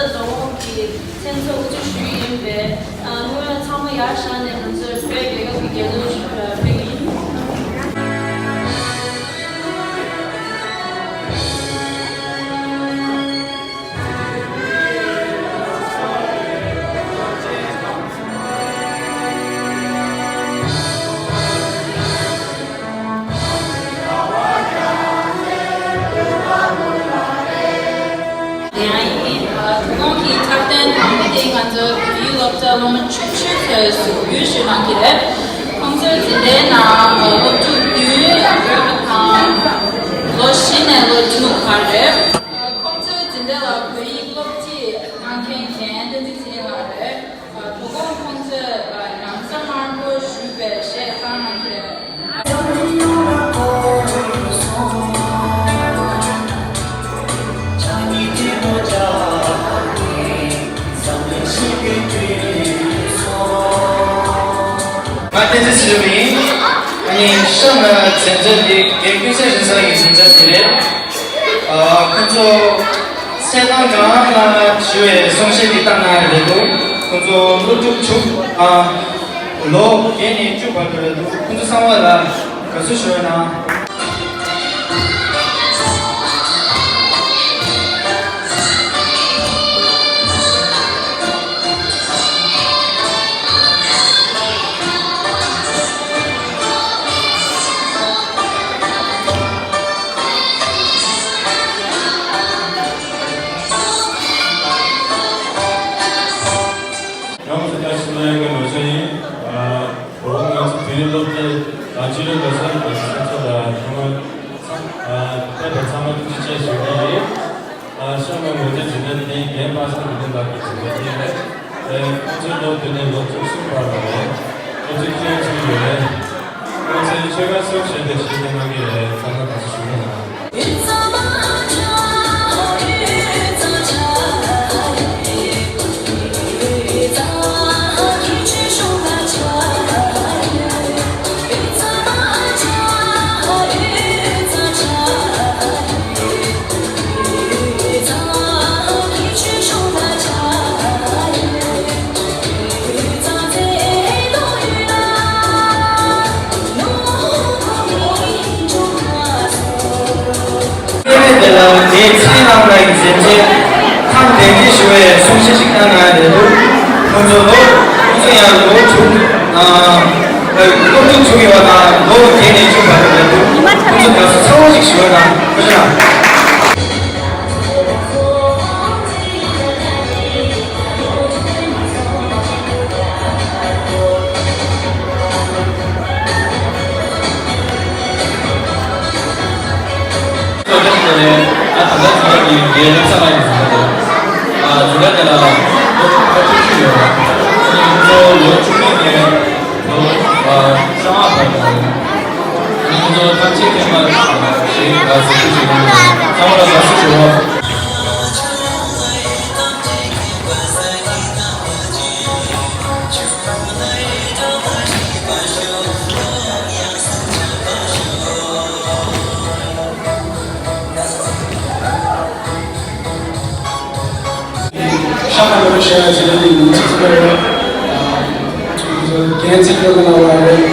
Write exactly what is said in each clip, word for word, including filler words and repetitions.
རྫོང་ཁོངས་ཀྱི་མཚན་ཚོགས་དབུ་འཛུགས་ཞུ་རྒྱུ་ཡིན་པས། ཨ། སྔོན་ལ་ཚང་མ་ཡར་བཞེངས་ནས་ང་ཚོའི་བོད་རྒྱལ་ཁབ་ཀྱི་རྒྱལ་གླུ་ཞུ་ཕེབས་ཀྱི་ཡིན། དེ་ཡང་ཡིན། ཨ། དོ་དགོང་གི་འཁྲབ་སྟོན་དང་པོ་དེ་ང་ཚོ་བོད་ཡིག་སློབ་གྲྭ་སློབ་མ་བཅུ་བཅུ་ཚོས་གཟིགས་འབུལ་ཞུ་གནང་གི་རེད། ཁོང་ཚོའི་འཛིན་གྲྭའི་ནང་སློབ་ཕྲུག་བདུན་དང་ལོ་བཞི་ནས་ལོ་བཅུ་དྲུག་བར་རེད། ཁོང་ཚོའི་འཛིན་གྲྭ་ལ་བོད་ཡིག་སློབ་ཁྲིད་གནང་མཁན་མཁན་བསྟན་འཛིན་ཚེ་རིང་ལགས་རེད། དོ་དགོང་ཁོང་ཚོས་ན་བཟའ་དམར་པོ་ཞུས་པའི་གཞས་བཏང་གནང་གི་རེད། ང་བསྟན་འཛིན་ཚེ་རིང་ཡིན། ཨ་ནི་གཤམ་ལ་མཛད་རྗེས་འདི་རྒན་ཀུན་གསལ་རིན་བཟང་ལགས་ཀྱི་མཛད་རྗེས་རེད། ཨ། ཁོང་ཚོ་གསལ་ཐང་གང་ལ་ཞུ་བའི་གསུང་བཤད་འདི་བཏང་གནང་ཡ་རེད་འདུག་ཁོང་ཚོ་སློབ་ཕྲུག་བཅུ། ཨ། ལོ་བརྒྱད་ནས་བཅུ་བར་དུ་རེད་འདུག་ཁོང་ཚོ་ཚང་མ་ལ་དགའ་བསུ་ཞུ་བ་གནང་། ཡོངས་སུ་བཀྲ་ཤིས་ལྷ་ཡུལ་གྱི་ནོར་ཤང་ཡིན། ཨ། དོ་དགོང་ང་ཚོ་བོད་ཡིག་སློབ་གྲྭའི་ཨ་སྤྱི་འཐུས་གོ་ས་དང་སྤྱི་ཚོགས་ལ་ཚང་མ་ཚང་ཨ་ཕེབས་པ་ཚང་མ་ཐུགས་རྗེ་ཆེ་ཞུ་གི་ཡིན། ཨ། གཤམ་ལ་ངོ་སྤྲོད་བྱེད་མཁན་དེ་རྒན་པ་སངས་འདུས་ལྡན་ལགས་ཀྱི་གྲུབ་འབྲས་དེ་རེད། ཨེ། ཁོང་ཚོའི་ལོ་བདུན་ནས་ལོ་བཅུ་གསུམ་བར་ལ་རེད། ཁོང་ཚོའི་ཁྱོན་ཚུལ་ཡོད་རེད། ཁོང་ཚོའི་ཆོས་ཁ་སོགས་བྱས་ཏེ་ཞིག་གནང་གི་རེད། ཚང་མ་དགའ་བསུ་ཞུ་གི་ཡིན། དེ་ནས་དེ་ལ་དེའི་ཚེ་རིང་ལགས་ཀྱི་མཛད་རྗེས་ཁམས་བདེ་སྐྱིད་ཞུ་བའི་གསུང་བཤད་ཞིག་གནང་གནང་ཡ་རེད་འདུག་ཁོང་ཚོ་ལོ། ཁོང་ཚོ་ཡང་ལོ་དྲུག་ཨ། སློབ་ཕྲུག་བྱུང་ཡོད་པ་དང་ལོ་བརྒྱད་ནས་བཅུ་བར་དུ་རེད་འདུག་ཁོང་ཚོ་དགའ་བསུ་ཚ་བོ་ཞིག་ཞུ་བ་དང་། ཐུགས་རྗེ་གནང་། ཨ། ད་ལྟ་ཚང་མ་གི་རྒན་བློ་བཟང་ལགས་ཀྱི་འཛིན་གྲྭ་དང་། ཨ། འཛིན་གྲྭ་དེ་ལ་ལོ་ཁ་ཐུག་ཅིག་ཡོད་རེད། ཁོང་ཚོ་ལོ་བཅུ་གཉིས་ནས་ལོ་ཨ་བཅོ་ལྔ་བར་དུ་རེད། ཁོང་ཚོ་ཐམས་ཅད་མཁྱེན་པ་ཞིག་ལ་གཟིགས་སྐྱོང་བྱེད་མཁན་རེད། ཚང་མ་ལ་དགའ་བསུ་ཞུ་རོགས། ཤ་ཁ་ལོ་ཤ་ཡ་ཟེར་ནས་མིང་ཚིག་ཚིག་པ་རེད། རྒན་ཚིག་ལོ་ག་ན་བ་རེད།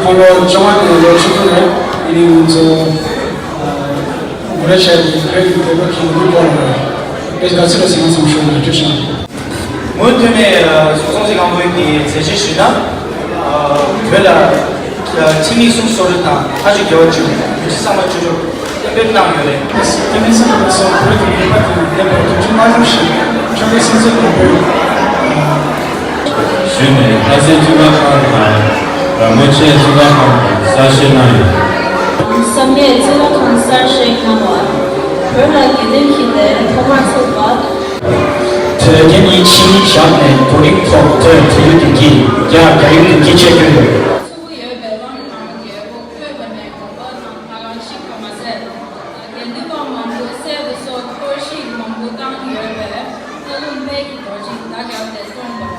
ཁོང་ལོ་བཅོ་ལྔ་ནས་ལོ་བཅུ་དྲུག་རེད། ཡིན་ནའི་ང་ཚོ་མི་རེ་ཤ་ཡི་བོད་ཀྱི་བོད་པ་ཁྱིམ་ལུགས་སྐོར་ལ་དཔེ་དགའ་ཚོད་ལ་ཟིན་ཙམ་ཞུ་ན་འགྲིག་ཤག་སྔོན་ཐོན་ནས་སོག་རྫོང་སྲིད་སྒང་པོའི་གི་མཛད་རྗེས་ཞུས་ན། བོད་ལ་ཁྲིམས་ཡིག་སུམ་ཅུ་སོ་དྲུག་དང་ཁ་ཆེ་དགེ་བ་བཅུ། བོད་སྤྱི་གཙང་མ་བཅུ་དྲུག་གཏན་འབེབས་གནང་ཡོད་རེད། དེ་མིན་སོག་རྫོང་བོད་ཀྱི་མི་མང་དང་ལྡན་པའི་དུས་ཆེན་དམར་ཟིང་ཞིག་ཆོལ་ཁའི་སྲིད་འཛིན་སྐུ་ཞབས་ཞུས་ནས་ལྷ་སའི་བཙོན་པ་ཁང་དང་རིན་པོ་ཆེ་བཙོན་པ་ཁང་གསར་བཞེངས་གནང་ཡོད། བསམ་ཡས་བཙོན་པ་ཁང་གསར་བཞེངས་གནང་བ། བོད་ལ་དགེ་འདུན་གྱི་ལས་ཐོག་མར་ཚུགས་པ། དོལ་རྒྱལ་གཉིས་ཆིངས་ཡིག་བཞག་ནས་རྡོ་རིང་ཐོག་བོད་བོད་ཡུལ་བདེ་སྐྱིད་རྒྱ་རྒྱ་ཡུལ་བདེ་སྐྱིད་བཅས་བསྐྲུན་ཡོད། ཚུགས་ཡོད་པའི་དབང་དང་རྒྱལ་པོ་བོད་པ་ནས་འགོ་པ་དང་ལྷ་ཁང་ཞིག་པ་མ་ཟད། དགེ་འདུན་པ་མང་པོའི་སྲས་དེ་ཚོ་གཏོར་བཤིག་མང་པོ་བཏང་ཡོད་པས་མཐའ་ལུང་དཔལ་གྱི་རྡོ་རྗེ་མདའ་བརྒྱབ་ནས་བཀྲོངས་པ།